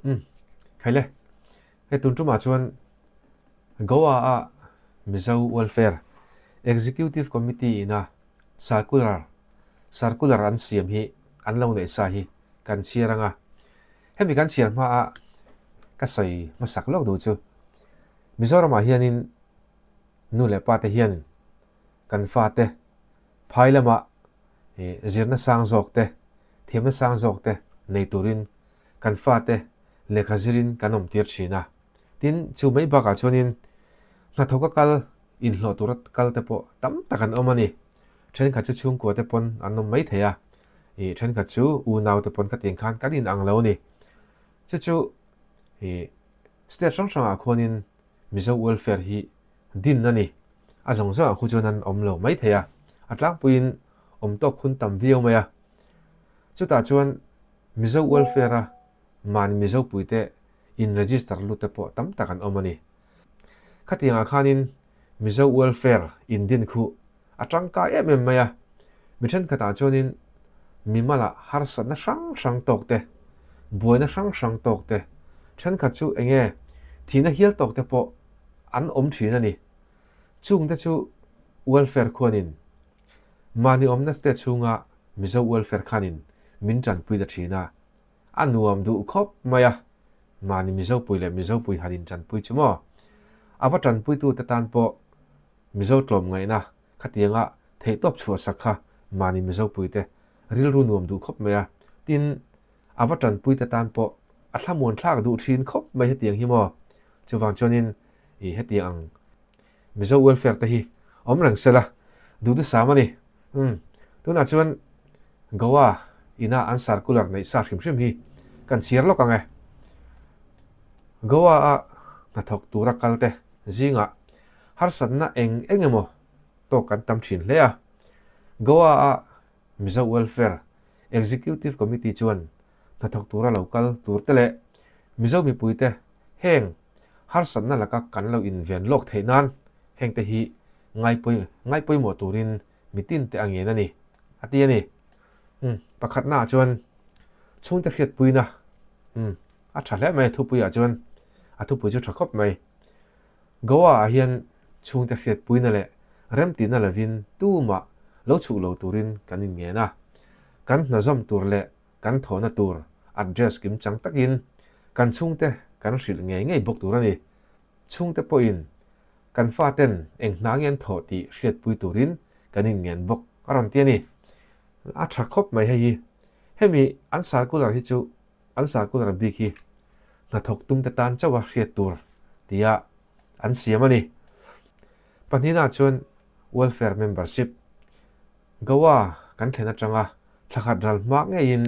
Umm khaile, hei tun tumah chuan Goa a Mizo Welfare Executive Committee ina circular circular an siam hi an lo neih sa hi kan chhiar ang a. Hemi kan chhiar hma a ka sawi hmasak lawk duh chu Mizoramah hianin nu leh pa te hian kan fate phai lamah zirna sang zawk te, thiamna sang zawk te nei turin kan fate lehkha zirin kan awm tir thin a. Tin, chu mai bakah chuanin hnathawka kal inhlawh tura kal te pawh tam tak an awm a ni. Thenkhat chu chhungkua te pawn an awm mai thei a, ih thenkhat chu unau te pawn khatiang khan kan inang lo a ni. Chu chu ih state hrang hrangah khuanin Mizo welfare hi din a ni. A zawng zawngah khu chuan an awm lo mai thei a, a tlangpuiin awm tawk hun tam viau mai a. Chutah chuan Mizo welfare a mahni Mizo puite in register lut te pawh tam tak an awm a ni. Khatiangah khanin Mizo welfare in din khu a tangkai em em mai a, mi thenkhatah chuanin mimalah harsatna hrang hrang tawk te, buaina hrang hrang tawk te, thenkhat chu eng nge thihna hial tawk te pawh an awm thin a ni. Chungte chu welfare khuanin mahni awmna state chhunga Mizo welfare khanin min tanpui ta thin a, a nuam duh khawp mai a, mahni Mizopui leh Mizopui han intanpui chu maw? A va tanpuitute tan pawh Mizo tlawmngaihna khatianga theihtawp chhuahsak kha mahni Mizopuite rilru nuam duh khawp mai a, tin, a va tanpuite tan pawh a thlamuan thlak duh thin khawp mai hetiang hi maw? Chuvang chuanin i hetiang ang Mizo welfare te hi awm reng sela duhdusam a ni. Umm, tunah chuan Goa ina an circular neih sa hrim hrim hi kan chhiar lawk ang e. Goa a hnathawk tura kal te zingah harsatna eng eng emaw tawk kan tam thin hle a. Goa a Mizo Welfare Executive Committee chuan hnathawk tura lo kal tur te leh Mizo mipuite heng harsatna laka kan lo inven lawk theih nan heng te hi ngaipawi ngaipawimawh turin mitin te a ngen a ni, a ti a ni. Umm, pakhatnaah chuan chhungte hriatpuina, umm, a tha hle mai thupuiah chuan, a thupui chu tha khawp mai. Goa-ah hian chhungte hriatpuina leh remtihna lovin tumah lo chhuk lo turin kan inngen a, kan hna zawm tur leh kan thawhna tur address kim chang takin kan chhungte kan hrilh ngei ngei bawk tur a ni. Chhungte pawhin kan faten eng hna nge an thawh tih hriatpui turin kan inngen bawk a rawn ti a ni. A tha khawp mai hei hi. Hemi an circular hi chu an circular bik hi hnathawk tumte tan chauha hriat tur tia an siam a ni. Pahnihna chuan welfare membership Goa kan thlen atanga thlakhat ral hma ngeiin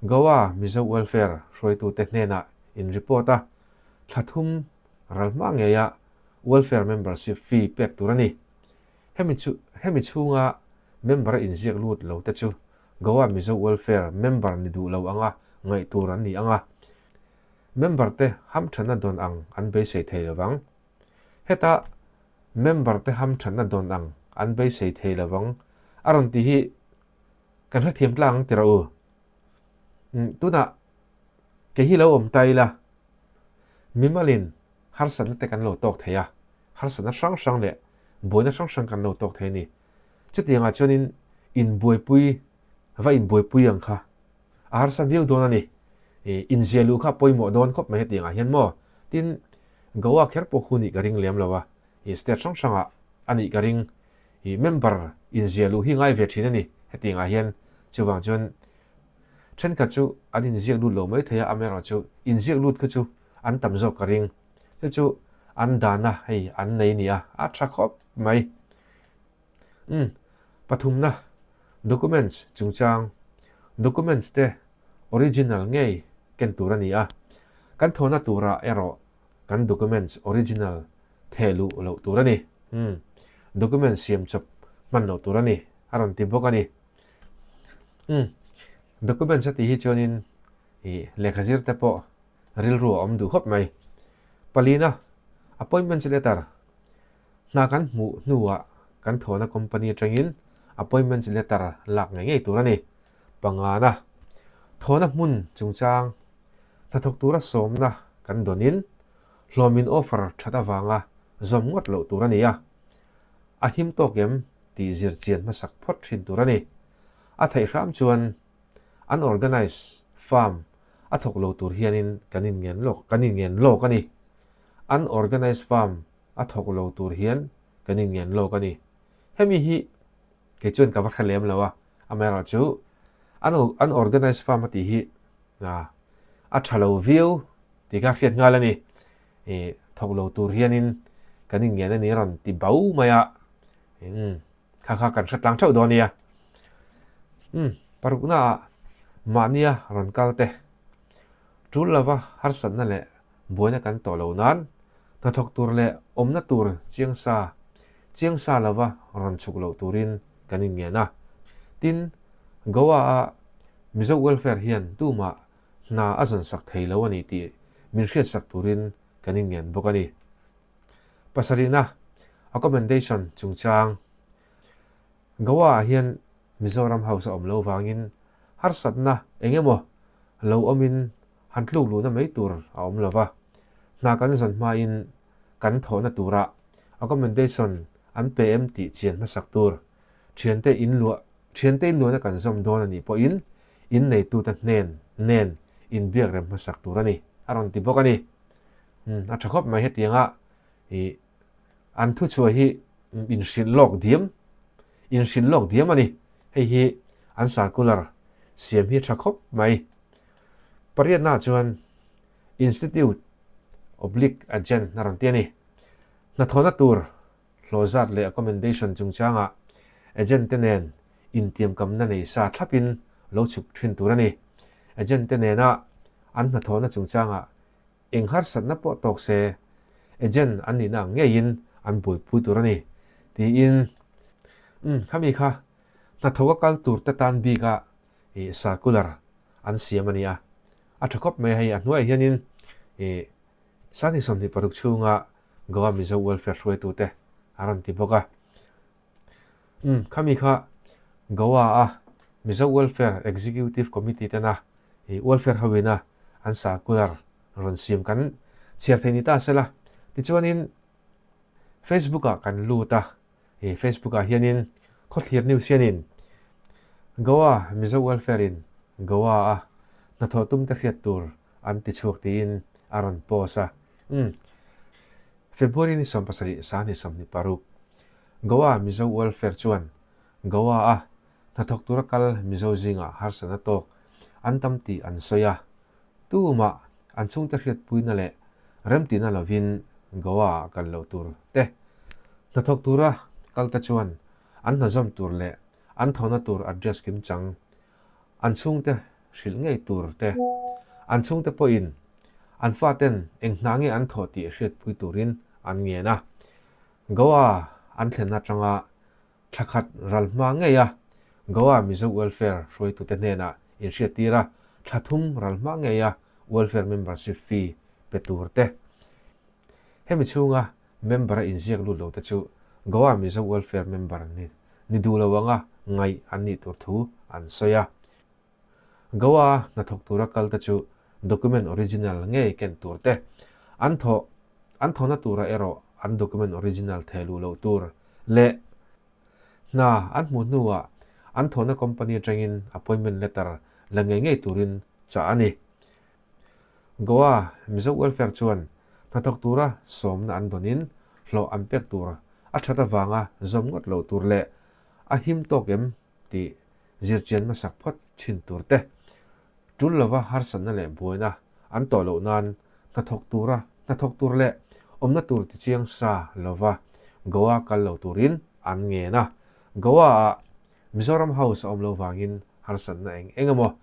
Goa Mizo welfare hruaitute hnenah in report a, thla thum ral hma ngeia welfare membership fee pek tur a ni. Hemi chu hemi chhunga member a inziak lut lo te chu Goa Mizo Welfare member ni duh lo anga ngaih tur an ni ang a, member te hamthatna dawn ang an beisei thei lo vang. Heta member te hamthatna dawn ang an beisei thei lo vang a rawn tih hi kan hrethiam tlang ang ti rawh u. Tunah kei hi lo awm ta ila, mimalin harsatna te kan lo tawk thei a, harsatna hrang hrang leh buaina hrang hrang kan lo tawk thei a ni. Chutiangah chuanin inbuaipui, va inbuaipui ang kha a harsa viau dawn a ni. Inzia luh kha pawimawh dawn khawp mai hetiangah hian maw? Tin, Goa kher pawh khu nih ka ring lem lo a, state hrang hrangah a nih ka ring. Member inzia luh hi ngai ve thin a ni hetiangah hian. Chuvang chuan thenkhat chu an inziak lut lo mai thei a, amaherawhchu inziak lut kha chu an tam zawk ka ring. Chu chu an dana hei an nei nia a tha khawp mai. Umm pathumna documents chungchang documents te original ngei ken tur a ni a, kan thawhna turah erawh kan documents original theh luh loh tur a ni. Umm document siam chawp hman loh tur a ni a rawn ti bawk a ni. Umm documents a tih hi chuanin ih lehkha zir te pawh rilru a awm duh khawp mai. Palina appointment letter Hna kan hmuh hnuah kan thawhna company atangin appointment letter lak ngei ngei tur a ni. Pangana, thawhna hmun chungchang. Hnathawk tura sawmna kan dawnin hlawmin offer that avanga zawm ngawt loh tur a ni a, a him tawk em tih zir chian hmasak phawt thin tur a ni. A theih hram chuan unorganized farm a thawk lo tur hianin kan inngen lawk kan inngen lawk a ni. Unorganized farm a thawk lo tur hian kan inngen lawk a ni. Hemi hi kei chuan ka va hre lem lo a, amaherawhchu unorganized farm a tih hi a tha lo viau tih kha hriat nghal a ni. Ih thawk lo tur hianin kan inngen a ni rawn ti bau mai a, umm kha kha kan hre tlang theuh dawn a nia. Umm paruknaah mahnia rawn kal te tul lova harsatna leh buaina kan tawh lo nan hnathawk tur leh awmna tur chiang sa chiang sa lova rawn chhuk loh turin kan inngen a. Tin, Goa-a Mizo Welfare hian tumah hna a zawnsak thei lo a ni tih min hriatsak turin kan inngen bawk a ni. Pasarihna, Accommodation chungchang, Goa-ah hian Mizoram House a awm lo vangin harsatna eng emaw lo awmin han tluk luhna mai tur a awm lo va, hna kan zawn hmain kan thawhna turah accommodation an pe em tih chian hmasak tur. Thiante inluah Thiante inluahna kan zawm dawn a nih pawhin inneitute hnen nen inbiak rem hmasak tur a ni, a rawn ti bawk a ni. Umm, a tha khawp mai hetianga ih an thuchhuah hi inhrilh lawk diam, inhrilh lawk diam a ni. Hei hi an circular siam hi a tha khawp mai. Pariatnaah chuan Institute oblique agent a rawn ti a ni. Hnathawhna tur hlawh zat leh accommodation chungchangah agent te nen intiamkamna nei sa thlapin lo chhuk thin tur a ni. Agent te nena an hnathawhna chungchangah eng harsatna pawh tawk se agent an nihna ang ngeiin an buaipui tur a ni, tiin umm khami kha hnathawka kal tur te tan bika ih circular an siam a ni a, a tha khawp mai a hei a hnuaiah hianin ih Sani 26 chhunga Goa Mizo Welfare hruaitute a rawn ti bawk a. Umm, khami kha Goa-a Mizo Welfare Executive Committee tena i welfare hoina an circular rawn siam kan chhiar thei ni ta sela. Tichuanin Facebook-ah kan lut a, i Facebook-ah hianin Khawthlir News hianin Goa Mizo Welfare-in Goa-a hnathawh tumte hriat tur an ti chhuak tiin a rawn post a. Umm. February ni 17 sahni 26, Goa Mizo Welfare chuan Goa-a hnathawk tura kal Mizo zingah harsatna tawk an tam tih an sawi a. Tumah an chhungte hriatpuina leh remtihna lovin Goa-ah kal loh tur te, hnathawk tura kalte chuan an hnazawm tur leh an thawhna tur address kimchang an chhungte hrilh ngei tur te, an chhungte pawhin an faten eng hna nge an thawh tih hriatpui turin an ngen a. Goa an thlen atanga thla khat ral hma ngei a, Goa Mizo Welfare hruaitute hnenah inhriattir a, thla thum ral hma ngei a welfare membership fee pe tur te. Hemi chhunga member a inziak lut lo te chu Goa Mizo Welfare member ni ni duh lo anga ngaih an nih tur thu an sawi a. Goa hnathawk tura kal te chu document original ngei ken tur te, an thawh an thawhna tura erawh an document original theh luh loh tur leh hna an hmuh hnuah an thawhna company atangin appointment letter la ngei ngei turin chah a ni. Goa Mizo Welfare chuan hnathawk tura sawmna an dawnin hlawh an pek tur a that avanga zawm ngawt loh tur leh a him tawk em tih zirchian hmasak phawt thin tur te, tul lova harsatna leh buaina an tawh loh nan hnathawk tura hnathawk tur leh awmna tur tichiang sa lova Goa kal lo turin an ngen a. Goa-ah Mizoram House a awm lo vangin harsatna eng eng emaw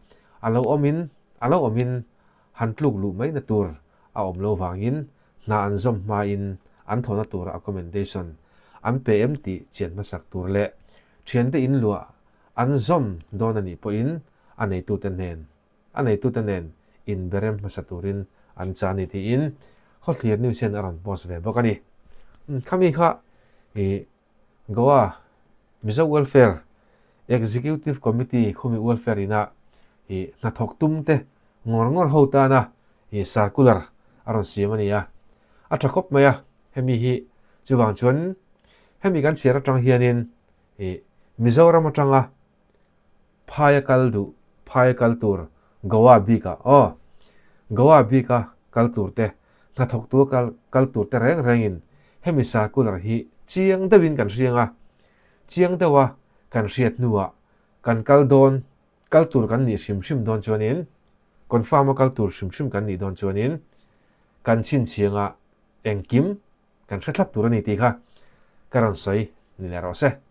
a lo awmin a lo awmin han tluk luh maina tur a awm lo vangin hna an zawm hmain an thawhna tura accommodation an pe em tih chian hmasak tur leh thiante inluah an zawm dawn a nih pawhin a neitute hnen a neitute nen inberem hmasa turin an cha a ni tiin Khawthlir News hian a rawn post ve bawk a ni. Khami kha ih Goa Mizo Welfare Executive Committee khumi welfare ina ih hnathawk tum te ngawr ngawr ho tana Ih circular a rawn siam a ni a, a tha khawp mai a, hemi hi chuvang chuan hemi kan chhiar atang hianin ih Mizoram atanga phaia kal duh phaia kal tur Goa bikah aw Goa bika kal tur te hnathawktu kal kal tur te reng rengin hemi circular hi chiang deuhin kan hriang a, chiang deuha kan hriat hnuah kan kal dawn kal tur kan nih hrim hrim dawn chuanin Confirm a kal tur hrim hrim kan nih dawn chuanin kan chhinchhianga engkim kan hre thlap tur a ni tih kha ka rawn sawi ni leh rawh se.